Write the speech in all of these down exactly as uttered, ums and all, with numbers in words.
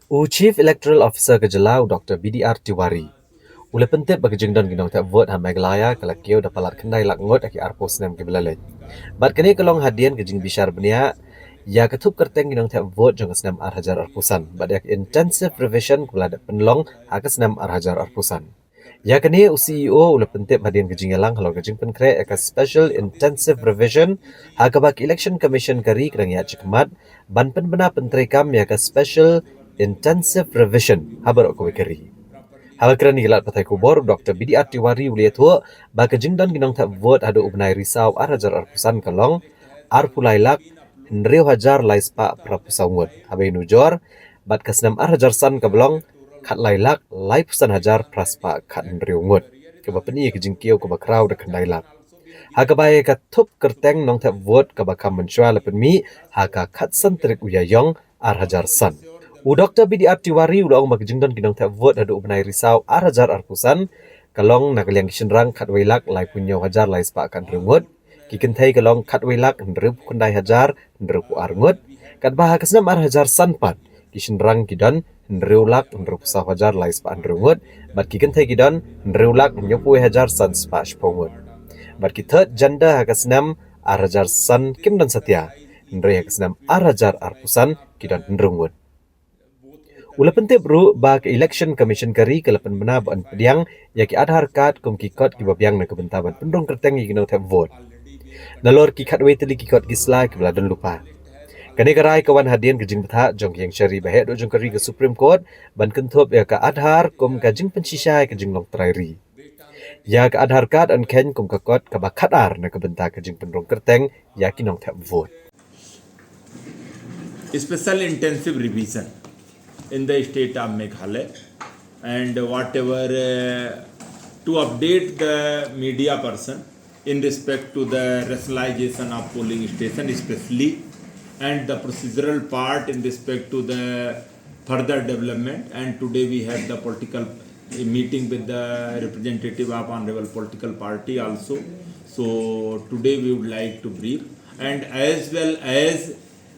U Chief Electoral Officer ka jylla, u Doctor B D R Tiwari, u la pyntip ba ka jingdon ki nongthep vote ha Meghalaya ka la kiew da palat khyndai lak ngut ha ki arphew snem kiba la leit. Bad kane ka long hadien ka jingbishar bniah ïa ka thup kyrteng ki nongthep vote jong ka snem ar hajar arphew san bad ïa ka intensive revision kaba la dep pynlong ha ka snem ar hajar arphew san. Ïa kane u C E O u la pyntip hadien ka jingïalang halor ka jingpynkhreh ïa ka Special Intensive Revision ha kaba ka Election Commission ka ri ka dang ïaid shakhmat ban pynbna pyntreikam ïa ka Special Intensive Revision ha baroh kawei ka ri. Haba kren ïa ki lad pathai khubor, u Doctor B D R Tiwari u la ïathuh ba ka jingdon ki nongthep vote haduh u bnai Risaw ar hajar arphew san ka long arphew lai lak hynriew hajar lai spah phraphew saw ngut. Haba ïanujor bad ka snem ar hajar san kaba long khatlai lak laiphew san hajar phra spah khathynriew ngut, kaba pyni ïa ka jingkiew kaba khraw da khyndai lak. Ha kaba ïa ka thup kyrteng nongthep vote kaba kham mynshuwa la pynmih ha ka khatsan tarik u Ïaïong ar hajar san. U Doctor B D R Tiwari u la ong ba ka jingdon ki nongthep vote haduh u bnai Risaw ar hajar arphew san ka long na ka liang ki shynrang khatwei lak laiphew hynñiew hajar lai spah khathynriew ngut, ki kynthei ka long khatwei lak hynriewphew khyndai hajar hynriewphew ar ngut, katba ha ka snem ar hajar san pat ki shynrang ki don hynriew lak hynriewphew saw hajar lai spah hynriew ngut bad ki kynthei ki don hynriew lak hynñiewphew wei hajar san spah shiphew ngut. Bad ki third gender ha ka snem ar hajar san kim don satia, hynrei ha ka snem ar hajar arphew san ki don hynriew ngut. U la pyntip ruh ba ka Election Commission ka ri ka la pynbna ban pdiang ïa ki Aadhaar card kum ki kot kiba biang na ka bynta ban pynrung kyrteng ïa ki nongthep vote. Nalor ki khatwei tylli ki kot ki sla kiba la don lypa. Kane ka rai ka wan hadien ka jingbthah jong ka ïingshari ba heh duh jong ka ri, ka Supreme Court, ban kynthup ïa ka Aadhaar kum ka jingpynshisha ïa ka jinglong trai ri. Ïa ka Aadhaar card yn kheiñ kum ka kot kaba khatar na ka bynta ka jingpynrung kyrteng ïa ki nongthep vote. Special intensive revision in the state of Meghalaya, and whatever, uh, to update the media person in respect to the rationalization of polling station especially, and the procedural part in respect to the further development. And today we had the political, a meeting with the representative of honorable political party also. So today we would like to brief, and as well as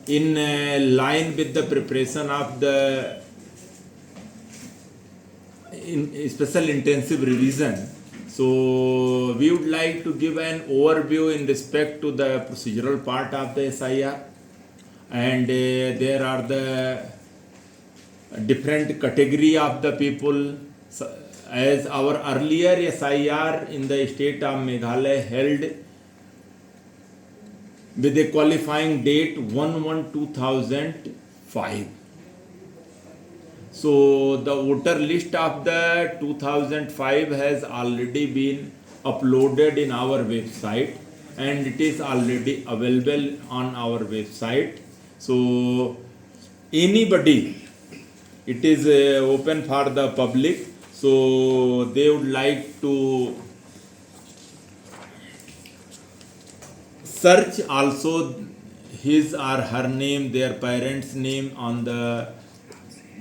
in, uh, line with the preparation of the in special intensive revision. So we would like to give an overview in respect to the procedural part of the S I R, and, uh, there are the different category of the people. So, as our earlier S I R in the state of Meghalaya held with a qualifying date one one two thousand five. So the voter list of the two thousand five has already been uploaded in our website, and it is already available on our website. So anybody, it is, uh, open for the public. So they would like to search also his or her name, their parents' name on the,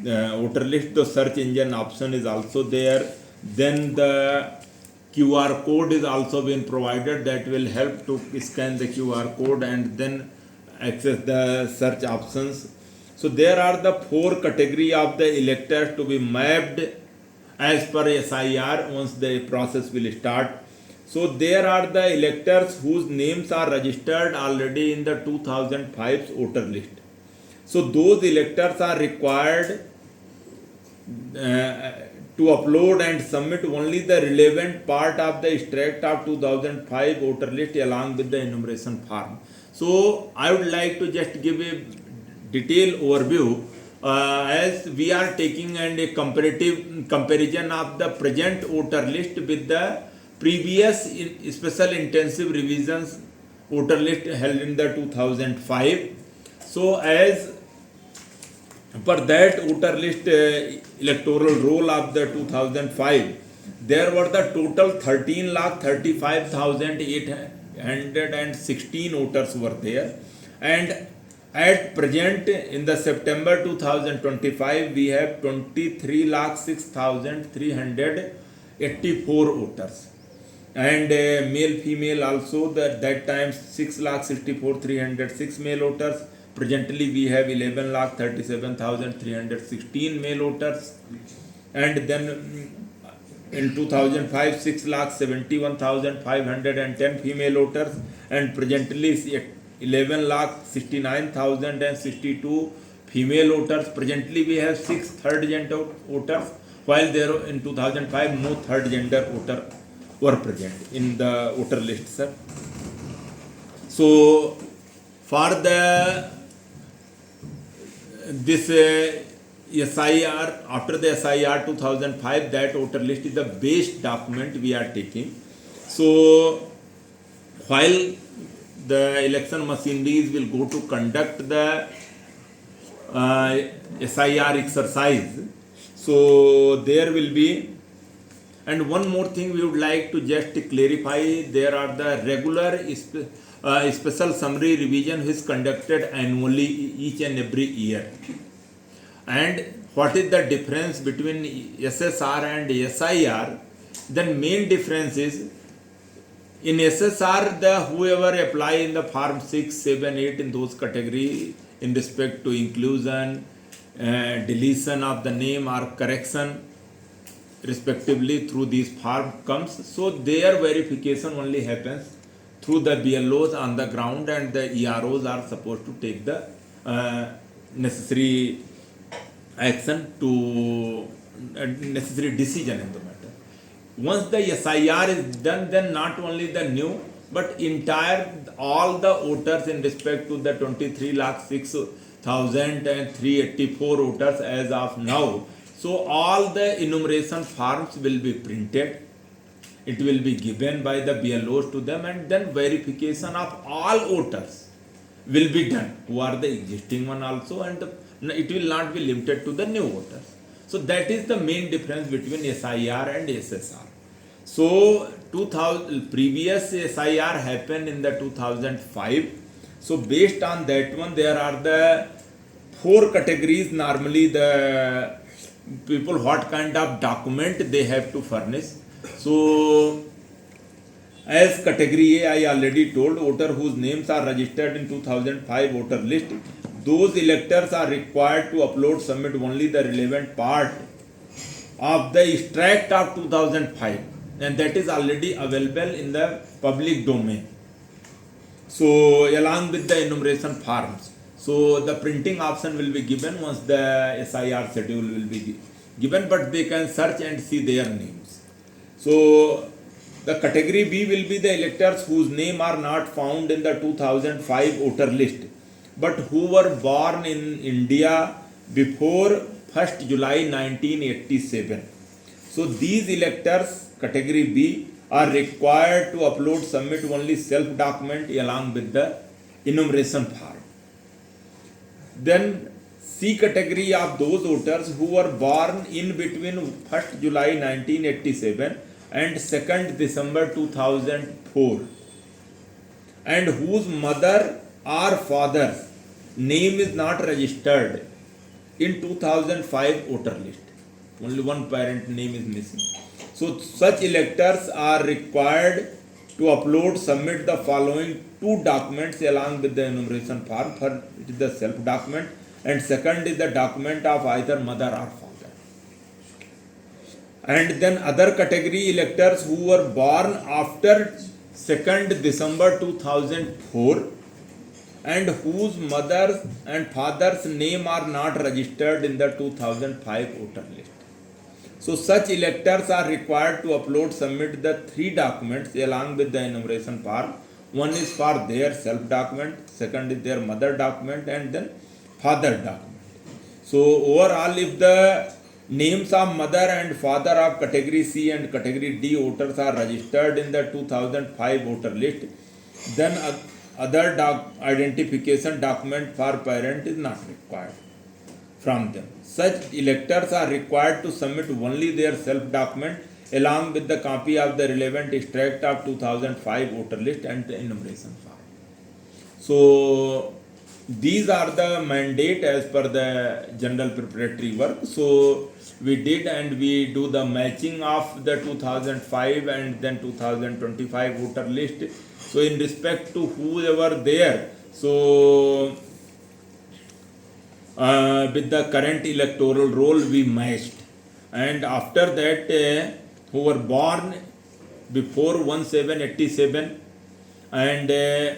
uh, voter list. The search engine option is also there. Then the Q R code is also been provided that will help to scan the Q R code and then access the search options. So there are the four category of the electors to be mapped as per S I R once the process will start. So there are the electors whose names are registered already in the two thousand five's voter list. So those electors are required, uh, to upload and submit only the relevant part of the extract of two thousand five voter list along with the enumeration form. So I would like to just give a detailed overview, uh, as we are taking and a comparative comparison of the present voter list with the previous in special intensive revisions voter list held in the two thousand five. So as per that voter list, uh, electoral roll of the two thousand five, there were the total thirteen lakh thirty-five thousand eight hundred and sixteen voters were there, and at present, in the September two thousand twenty-five, we have twenty-three lakh six thousand three hundred eighty-four voters. And, uh, male, female also, the, that time six lakh sixty-four three hundred six male voters, Presently, we have eleven lakh thirty-seven thousand three hundred sixteen male voters, and then, mm, in two thousand five, six lakh seventy-one thousand five hundred and ten female voters, and presently, eleven lakh sixty-nine thousand and sixty-two female voters. Presently, we have six third gender voters, while there in two thousand five, no third gender voter were present in the voter list, sir. So, for the, this, uh, S I R, after the S I R two thousand five, that voter list is the base document we are taking. So, while the election machineries will go to conduct the, uh, S I R exercise, so there will be, and one more thing we would like to just clarify, there are the regular spe-, uh, special summary revision which is conducted annually each and every year. And what is the difference between S S R and S I R? Then main difference is, in S S R, the whoever apply in the form six, seven, eight, in those category in respect to inclusion, uh, deletion of the name or correction respectively through these form comes. So their verification only happens through the B L Os on the ground, and the E R Os are supposed to take the, uh, necessary action to, uh, necessary decision in the matter. Once the S I R is done, then not only the new, but entire, all the voters in respect to the twenty-three lakh six thousand and three eighty-four voters as of now. So all the enumeration forms will be printed. It will be given by the B L Os to them, and then verification of all voters will be done, who are the existing one also, and the, it will not be limited to the new voters. So that is the main difference between S I R and S S R. So two thousand, previous S I R happened in the two thousand five. So based on that one, there are the four categories. Normally, the people, what kind of document they have to furnish. So as category A, I already told, voter whose names are registered in two thousand five voter list, those electors are required to upload, submit only the relevant part of the extract of two thousand five, and that is already available in the public domain. So, along with the enumeration forms. So, the printing option will be given once the S I R schedule will be gi-, given, but they can search and see their names. So, the category B will be the electors whose name are not found in the two thousand five voter list, but who were born in India before first July nineteen eighty-seven. So, these electors, category B, are required to upload, submit only self document along with the enumeration form. Then C category of those voters who were born in between first July nineteen eighty-seven and second December two thousand four, and whose mother or father's name is not registered in two thousand five voter list. Only one parent name is missing. So such electors are required to upload, submit the following two documents along with the enumeration form. First is the self document, and second is the document of either mother or father. And then other category electors who were born after second December two thousand four and whose mothers and fathers' name are not registered in the two thousand five voter list. So such electors are required to upload, submit the three documents along with the enumeration form. One is for their self document, second is their mother document, and then father document. So overall, if the names of mother and father of category C and category D voters are registered in the two thousand five voter list, then oth-, other doc-, identification document for parent is not required from them. Such electors are required to submit only their self document along with the copy of the relevant extract of two thousand five voter list and the enumeration form. So these are the mandate as per the general preparatory work. So we did, and we do the matching of the two thousand five and then two thousand twenty-five voter list. So in respect to whoever there, so uh, with the current electoral roll we matched. And after that, uh, who were born before one seven eighty-seven and uh,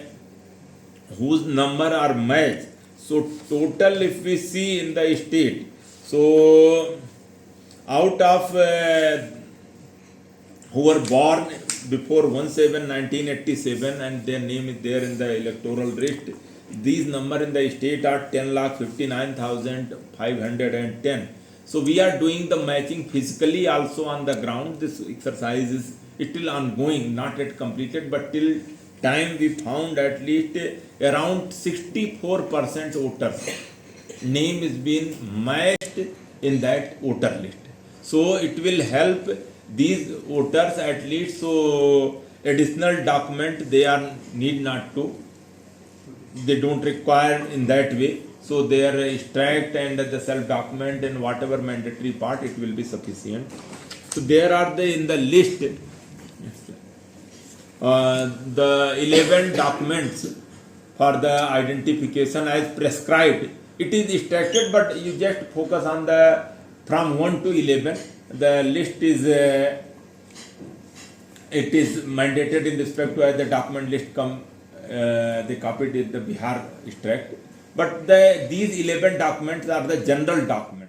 whose number are matched. So total, if we see in the state, so out of uh, who were born before one seven nineteen eighty-seven and their name is there in the electoral list, these number in the state are ten lakh fifty-nine thousand five hundred and ten. So we are doing the matching physically also on the ground. This exercise is still ongoing, not yet completed, but till time we found at least around sixty-four percent voters name is been matched in that voter list. So it will help these voters at least. So additional document they are need not to, they don't require in that way. So their extract and the self document and whatever mandatory part, it will be sufficient. So there are the in the list uh, the eleven documents for the identification as prescribed. It is extracted, but you just focus on the from one to eleven. The list is uh, it is mandated in respect to as the document list come uh, they copied in the Bihar extract. But the these eleven documents are the general documents.